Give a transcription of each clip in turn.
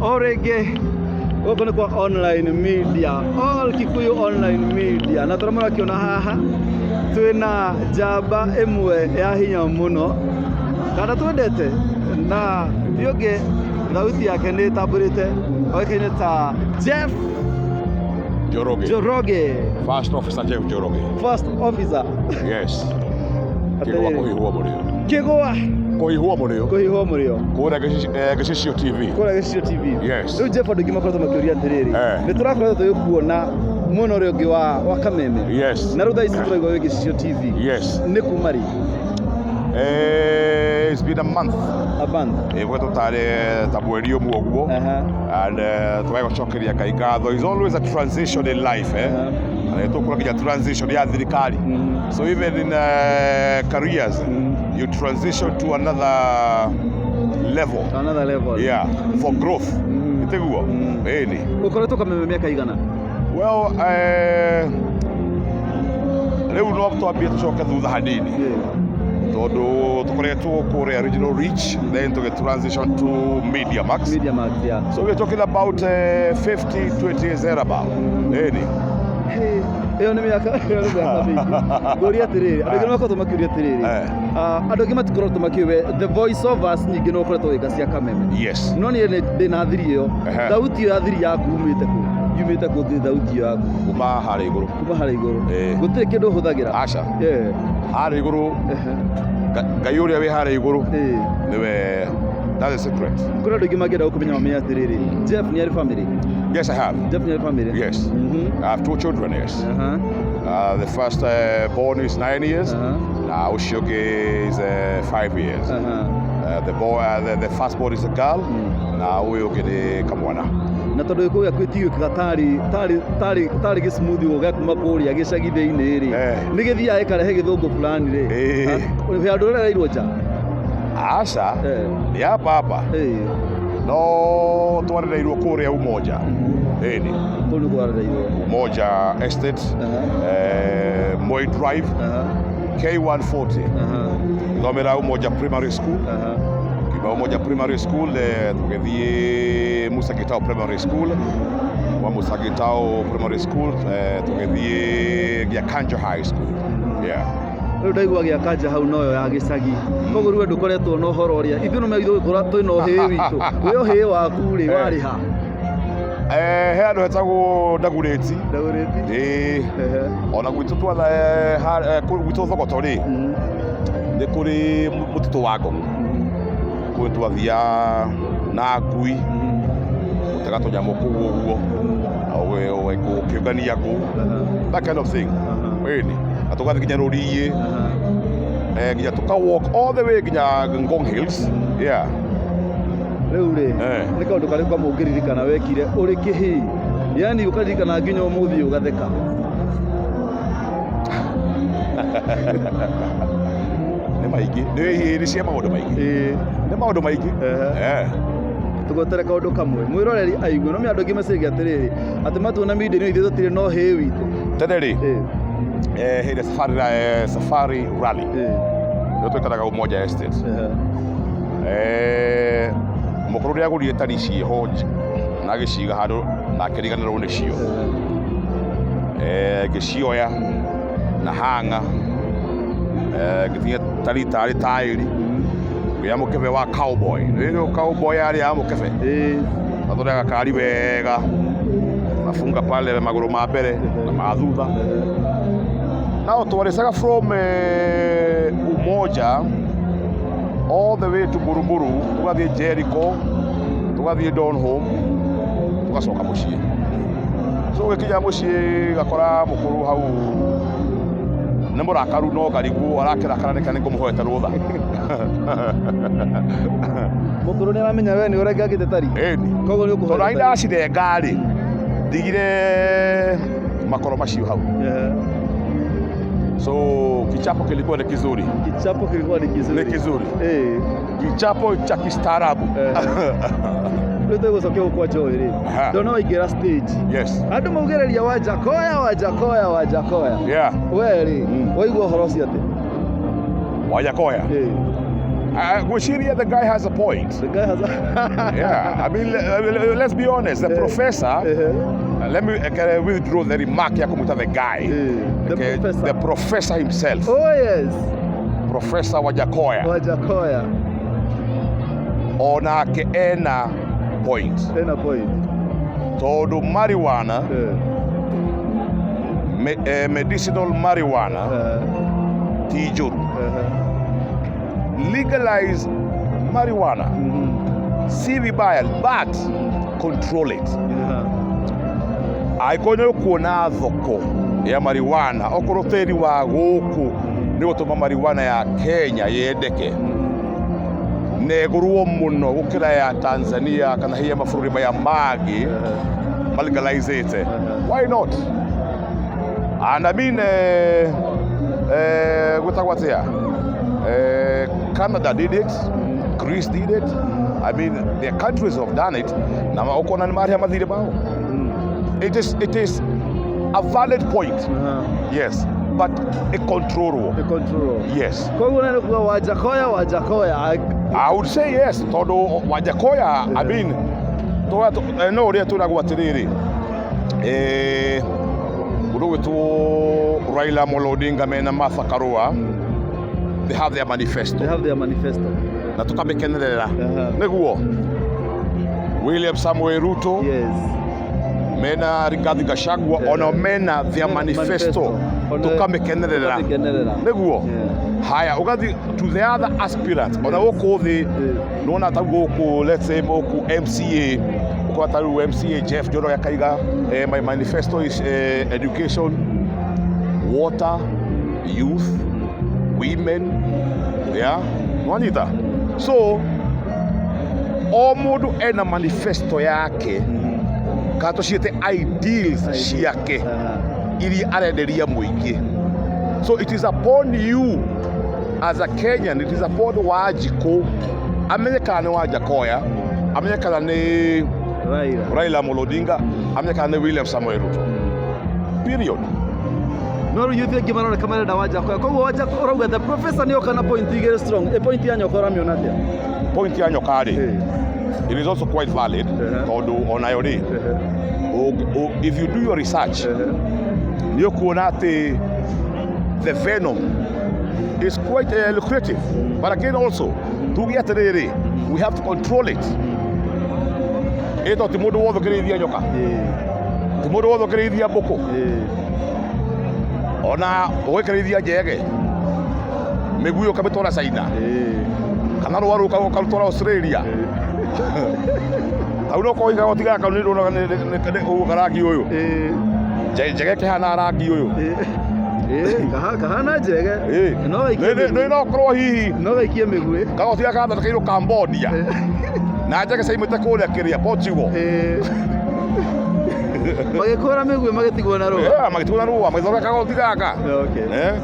O rĩngĩ gũkũ nĩ kwa online media, all Kikuyu online media, na tũrĩa mũrakĩona haha twĩna njamba ĩmwe ya hinya mũno kana twendete na ti ũngĩ, thauti yake nĩ ĩtambũrĩte oĩkaine ta Jeff Njoroge. Njoroge. First Officer Jeff Njoroge. First Officer. Yes. Kĩgwa kũhihwo mũrĩo. Kĩgwa Kũhihwo mũrĩo. Kũhihwo mũrĩo. Kũrĩa Gĩcicio TV. Kũrĩa Gĩcicio TV. Yes. Rĩu Jeff, andũ aingĩ makoretwo makĩũria atĩrĩrĩ, nĩ tũrakoretwo tũgĩkuona mwena ũrĩa ũngĩ wa Kameme. Yes. Na rĩu thaa ici tũraigua wĩ Gĩcicio TV. Yes. Nĩ kuma rĩ? It's been a month. A month. Gwetwo tarĩ ta mweri ũmwe ũguo. And tũgagĩcokeria Ngai ngatho. It's always a transition in life, eh? Na nĩ tũkũra nginya transition ya thirikari. So even in careers, you transition to another level. To another level. Yeah, for growth. Ĩtiguo? Ĩni. Ũkoretwo Kameme mĩaka igana? Well, rĩu no twambie tũcoke thutha hanini. Tondũ tũkoretwo kũrĩa Regional Reach, then tũgĩ transition to Media Max. Media Max, yeah. So we're talking about 50, 20 years thereabout. Ĩni. Hey, ĩyo nĩ mĩaka mĩingĩ. Ngũria atĩrĩrĩ, andũ aingĩ nĩmakoretwo makĩũria atĩrĩrĩ, andũ aingĩ matikoretwo makĩũĩ the voice overs nyingĩ nĩ ũkoretwo ũgĩka cia Kameme. Yes. No niĩ ndĩ na thiri ĩyo. Thauti ĩyo ya thiri yaku umĩte kũ? Yumĩte kũ thauti ĩyo yaku? Kuma harĩa igũrũ. Kuma harĩa igũrũ. Gũtirĩ kĩndũ ũhũthagĩra? Aca. Harĩa igũrũ. Ngai ũrĩa wĩ harĩa igũrũ. Nĩwe, that's the secret. Kũrĩ andũ aingĩ mangĩenda gũkũmenya mamenye atĩrĩrĩ, Jeff nĩ arĩ family? Yes, I have. Jeff nĩ arĩ family? Yes. I have two children, yes. The first born is 9 years. Na ũcio ũngĩ is 5 years. The boy, the first born is a girl. Na ũyũ ũngĩ nĩ kamwana. Na tondũ gĩkũyũ gĩaku gĩtigĩkaga tarĩ gĩsmooth ũguo gĩa kuma kũrĩa gĩcagi thĩinĩ rĩ, nĩ gĩthiaga gĩkarehe gĩthũngũ fulani rĩ. He andũ ũrereirwo nja? Aca, nĩ hapa hapa. No twarereirwo kũrĩa Umoja. Ĩni. Kũu nĩkuo warereirwo? Umoja Estate, Moi Drive, K140. Thomera Umoja Primary School. Kiuma Umoja Primary School, tũgĩthiĩ Musa Gitau Primary School. Wa Musa Gitau Primary School, tũgĩthiĩ Gĩakanjo High School. Yeah. Rĩu ndaigua Gĩakanja hau noyo ya gĩcagi, koguo rĩu we ndũkoretwo na ũhoro ũrĩa ithuĩ no ithuĩ twĩna ũhĩĩ witũ. We ũhĩĩ waku rĩ, warĩ ha? He handũ hetagwo Ndagurĩti. Ndagurĩti. Ĩĩ. Ona gwitũ twatha, gwitũ Thogoto rĩ, nĩ kũrĩ mũtitũ wa Ngong'u. Kũu twathiaga na ngui gũtega tũnyamũ kũu ũguo, na ũkĩũngania ngũ, that kind of thing. Ĩni. Na tũgathiĩ nginya rũriĩ, nginya tũka walk all the way nginya Ngong Hills. Yeah. Rĩu rĩ, nĩ kaũndũ karĩkũ kamwe ũngĩririkana wekire ũrĩ kĩhĩĩ, yani ũkaririkana nginya ũmũthĩ ũgatheka? Nĩ maingĩ, nĩ cia maũndũ maingĩ. Nĩ maũndũ maingĩ. Tũgwetere kaũndũ kamwe mwĩroreri aigue. No andũ aingĩ meciragia atĩrĩrĩ, atĩ matuona media-inĩ ithuĩ tũtirĩ na ũhĩĩ witũ. Tene rĩ, hĩndĩ safari rally nĩ twĩkaraga Umoja Estate. Mũkũrũ nĩ agũrire tari ciĩho na agĩciga handũ na akĩriganĩrwo nĩcio. Ngĩcioya na hanga, ngĩtinia tari tarĩ taĩri, ngĩoya mũkebe wa cowboy. Rĩrĩ cowboy yarĩ ya mũkebe, gathondeka gakari wega, nafunga pale magũrũ ma mbere na ma thutha. Now twarĩcaga from Umoja all the way to Buruburu, tũgathiĩ Jericho, tũgathiĩ Donholm, tũgacoka mũciĩ. So gĩkinya mũciĩ gakora mũkũrũ hau nĩ mũrakaru, no ngarigwo arakĩrakara nĩka nĩ ngũmũhoete rũtha. Mũkũrũ nĩ aramenya we nĩ ũrengangĩte tari? Ĩni. Koguo nĩ ũkũhoete Tondũ tari. ndacirenga rĩ, ndigire makoro macio hau. So kichapo kilikuwa ni kizuri. Kichapo kilikuwa ni kizuri. Ni kizuri. Kichapo cha kistaarabu. Rĩu tũgũcokia gũkũ kwa Joy rĩ, ndona waingĩra stage. Yes. Andũ maugĩrĩria Wajakoya, Wajakoya, Wajakoya. Yeah. We rĩ, waigua ũhoro ũcio atĩa? Wajakoya. Gwĩciria the guy has a point. The guy has Yeah, I mean, let's be honest, the professor, let me withdraw the remark ya kumuta the guy. The Okay, professor. The professor himself. Oh yes. Professor Wajackoyah. Wajackoyah. Onake ena point. Ena point. Tondu marijuana, medicinal marijuana, ti njũru. Legalize marijuana. Si vibaya, but control it. Angĩkorwo nĩ ũkuona thoko ya marijuana, okorwo tĩri wa gũkũ nĩ gũtũma marijuana ya Kenya yendeke na ĩgũrwo mũno gũkĩra ya Tanzania kana hihi mabũrũri maya mangĩ malegalizĩte, why not? And I mean, gwĩtagwo atĩa, Canada did it, Greece did it. I mean, their countries have done it, na ũkona nĩ marĩa mathirĩ mao. It is a valid point. Yes, but a control. The control. Yes. Koguo nĩ kuga Wajackoyah, Wajackoyah. I would say yes, tondũ Wajackoyah, I mean, no ũrĩa twĩragwo atĩrĩrĩ, mũndũ ũgwĩtwo Raila Amolo Odinga mena Martha Karua, they have their manifesto. They have their manifesto. Na tũkamĩkenerera. Nĩguo William Samoei Ruto mena Rigathi Gachagua, ona mena their manifesto, tũkamĩkenerera. Tũkamĩkenerera. Nĩguo haya ũgathi to the other aspirants, ona gũkũ thĩ nĩwona ta gũkũ, let's say gũkũ MCA, ũkona ta rĩu MCA Jeff Njoroge akaiga, my manifesto is education, water, youth, women, yeah, nwanyita. So o mũndũ ena manifesto yake, kana tũciĩte ideals ciake iria arenderia mũingĩ. So it is upon you as a Kenyan, it is upon Wanjikũ amenye kana nĩ Wajackoyah, amenye kana nĩ Raila. Raila Amolo Odinga, amenye kana nĩ William Samoei Ruto, period. No rĩu youth aingĩ maroneka marenda Wajackoyah. Koguo Wajackoyah ũrauga the professor nĩ oka na point igĩrĩ strong. Ĩ point ya nyoka ũramĩona atĩa? Point ya nyoka rĩ, it is also quite valid, tondũ onayo rĩ, if you do your research, nĩ ũkuona atĩ the venom is quite lucrative. But again also, tuge atĩrĩrĩ, we have to control it. Ĩto ti mũndũ wothe ũkĩrĩithia nyoka, ti mũndũ wothe ũkĩrĩithia mbũkũ, ona ũgĩkĩrĩithia njege, mĩguĩ ũkamĩtwara China, kana rũa rũu ũkarũtwara Australia. Tau no korwo igagoti gaka nĩ ndona ũguo karangi ũyũ, njege kĩhana rangi ũyũ. Kahana njege. No gaikie Nĩ mĩguĩ. No korwo hihi No gaikie mĩguĩ. Kagoti gaka gathondekeirwo Cambodia na njege ciaimĩte kũrĩa kĩrĩa Portugal. Magĩkũra mĩguĩ magĩtigwo na rũa. Yeah, magĩtigwo na rũa, magĩthondeka kagoti gaka. Eh?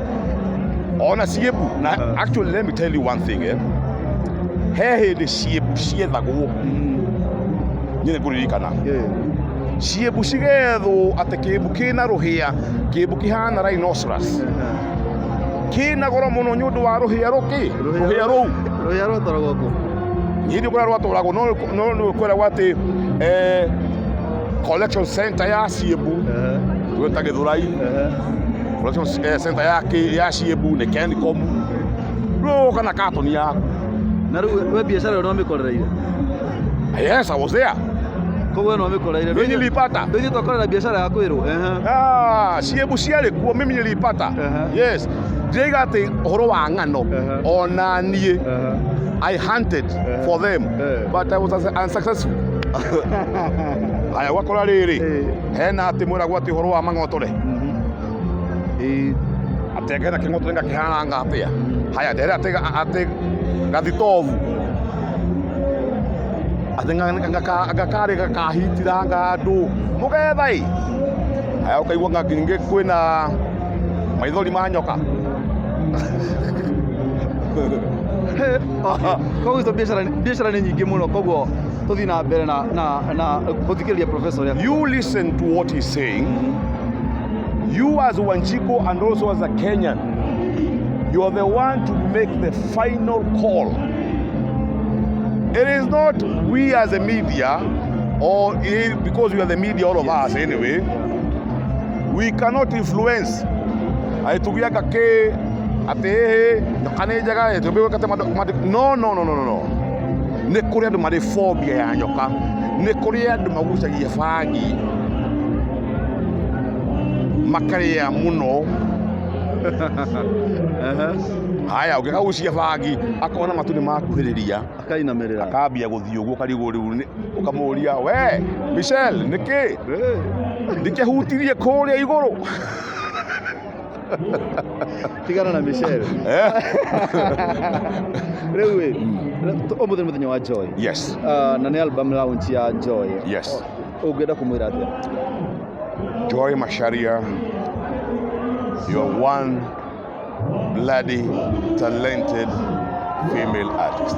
Ona ciĩmbu na actually, let me tell you one thing, eh? He hĩndĩ ciĩmbu ciethagwo, niĩ nĩ ngũririkana ciĩmbu cigethwo atĩ kĩmbu kĩna rũhĩa, kĩmbu kĩhana rhinoceros, kĩna goro mũno nĩ ũndũ wa rũhĩa rũkĩ, rũhĩa rũu. Rũhĩa rwatwaragwo kũ? Niĩ ndiũ kũrĩa rwatwaragwo, no nĩ kwĩragwo atĩ collection center ya ciĩmbu twĩta Gĩthũrai, collection center ya ciĩmbu nĩ Kencom. Rĩu ũka na katoni yaku. Na rĩu we biacara ĩyo nĩwamĩkorereire? Yes, I was there. Koguo we nĩwamĩkorereire. Mimi nilipata. Ndũithiĩ twakorera biacara ya kwĩrwo. Ah, ciĩmbu ciarĩ kuo, mimi nilipata. Yes, ndĩraiga atĩ ũhoro wa ng'ano, ona niĩ I hunted for them, but I was unsuccessful. Haya, ũgakora rĩrĩ, hena atĩ mwĩragwo atĩ ũhoro wa mang'otore, atĩ hena kĩng'otore ngakĩhana atĩa. Haya, ndere atĩ gathitobu atĩ ngakarĩ gakahitiranga andũ mũgetha ĩ. Haya, ũkaigua nga ningĩ kwĩna maithori ma nyoka. Okay. Koguo icio biacara nĩ nyingĩ mũno, koguo tũthiĩ na mbere na gũthikĩrĩria professor ũrĩa. You listen to what he's saying. You as Wanjiku and also as a Kenyan, you are the one to make the final call. It is not we as a media, or because we are the media, all of us anyway, we cannot influence. Atĩ tugiaga kĩ atĩ ĩhĩ nyoka nĩ njega tũbĩgwĩkate. No, no, no, no, no, no, nĩ kũrĩ andũ marĩ phobia ya nyoka, nĩ kũrĩ andũ magucagia bangi makarĩa mũno. Haya, ũngĩkagucia bangi akona matu nĩ makuhĩrĩria. Akainamĩrĩra. Akambia gũthiĩ ũguo karigwo rĩu ũkamũria, "We Michelle, nĩkĩ ndikĩhutirie kũrĩa igũrũ?" Tigana na Michelle. Eh? Rĩu ĩ, ũmũthĩ nĩ mũthenya wa Joy. Yes. Na nĩ album launch ya Joy. Yes. Ũngĩenda kũmwĩra atĩa? Joy Macharia, you're one bloody talented female artist.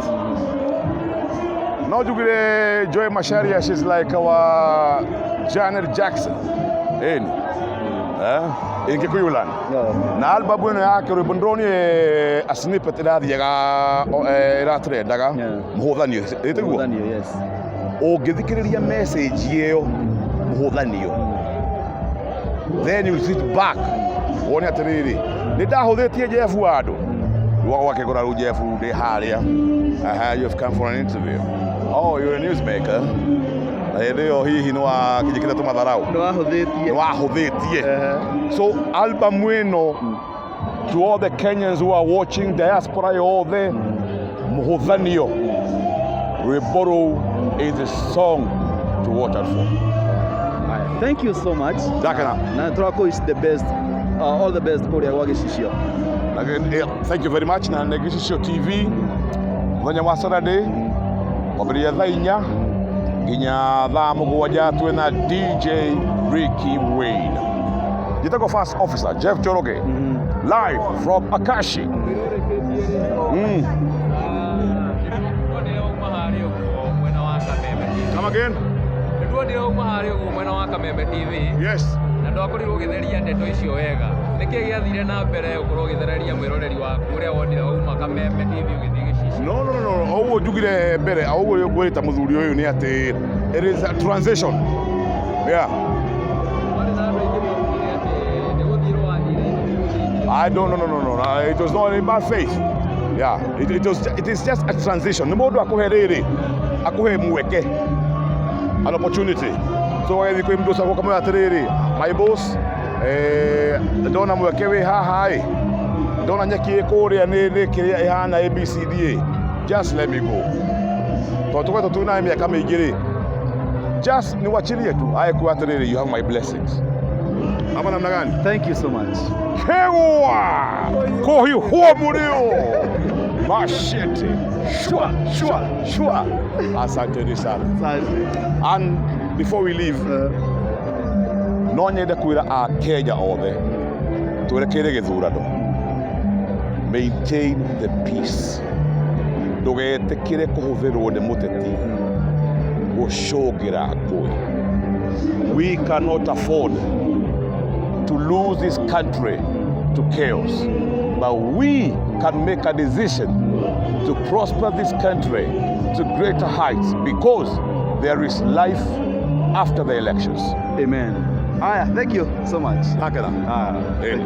No njugire Joy Macharia, she's like our Janet Jackson. Ĩni. Eh? In Kikuyu land. Na album ĩno yake, rwĩmbo ndĩronire a snippet ĩrathiaga ĩratrendaga. Mũhũthanio ĩtiguo? Mũhũthanio, yes. Ũngĩthikĩrĩria message ĩyo, mũhũthanio, then you sit back wone atĩrĩrĩ, nĩ ndahũthĩtie Jeff handũ rĩu gwakĩgũra rĩu Jeff ndĩ harĩa. Aha, "You've come for an interview. Oh, you're a newsmaker." Na hĩndĩ ĩyo hihi nĩ wakinyĩkĩte tũmatharau. Nĩ wahũthĩtie. Nĩ wahũthĩtie. So album ĩno, to all the Kenyans who are watching, diaspora yothe, mũhũthanio, rwĩmbo rũu is a song to watch out for. Aya, thank you so much. Ndakena. Na tũrakũ wish the best, all the best kũrĩa gwa Gĩcicio. Thank you very much. Na nĩ Gĩcicio TV mũthenya wa Saturday kwambĩrĩria thaa 4 nginya thaa 7, twĩna DJ Ricky Wayne. Njĩtagwo First Officer Jeff Njoroge, live from Akashi. Nĩtuonire wauma harĩa ũguo mwena wa Kameme TV. Come again? Nĩtuonire wauma harĩa ũguo mwena wa Kameme TV. Yes. Na ndwakorirwo ũgĩtheria ndeto icio wega. Nĩkĩ gĩathire na mbere ũkorwo ũgĩthereria mwĩroreri waku ũrĩa wonire wauma Kameme TV ũgĩthiĩ Gĩcicio? No, no, no, no. Ũguo njugire mbere, o ũguo ngwĩrĩta mũthuri ũyũ nĩ atĩ it is a transition. Yeah. Kwarĩ na andũ aingĩ maugire atĩ nĩ gũthiĩrwo wathire. I don't, no, no, no, no, no. It was not in bad faith. Yeah. It is just a transition. Nĩ mũndũ akũhe rĩrĩ, akũhe mweke, an opportunity. So wagĩthiĩ kwĩ mũndũ ũcio ũkamwĩra atĩrĩrĩ, "My boss, ndona mweke wĩ haha ĩ, ndona nyeki ĩ kũrĩa nĩ kĩrĩa ĩhana ABCDA. Just let me go." Tondũ tũkoretwo twĩ nawe mĩaka mĩingĩ rĩ, just niwachilie tu. Agĩkuwa atĩrĩrĩ, "You have my blessings." Ama namna gani? Thank you so much. Hewa kohihuo murio mashete shwa shwa shwa. Asanteni sana. Asante. And before we leave, no nyende kwĩra akenya othe twerekeire gĩthurano, maintain the peace. Ndũgetĩkĩre kũhũthĩrwo nĩ mũteti gũcũngĩra ngũĩ. We cannot afford to lose this country to chaos, but we can make a decision to prosper this country to greater heights, because there is life after the elections. Amen. Aya, thank you so much. Hakena. Ah. Eh.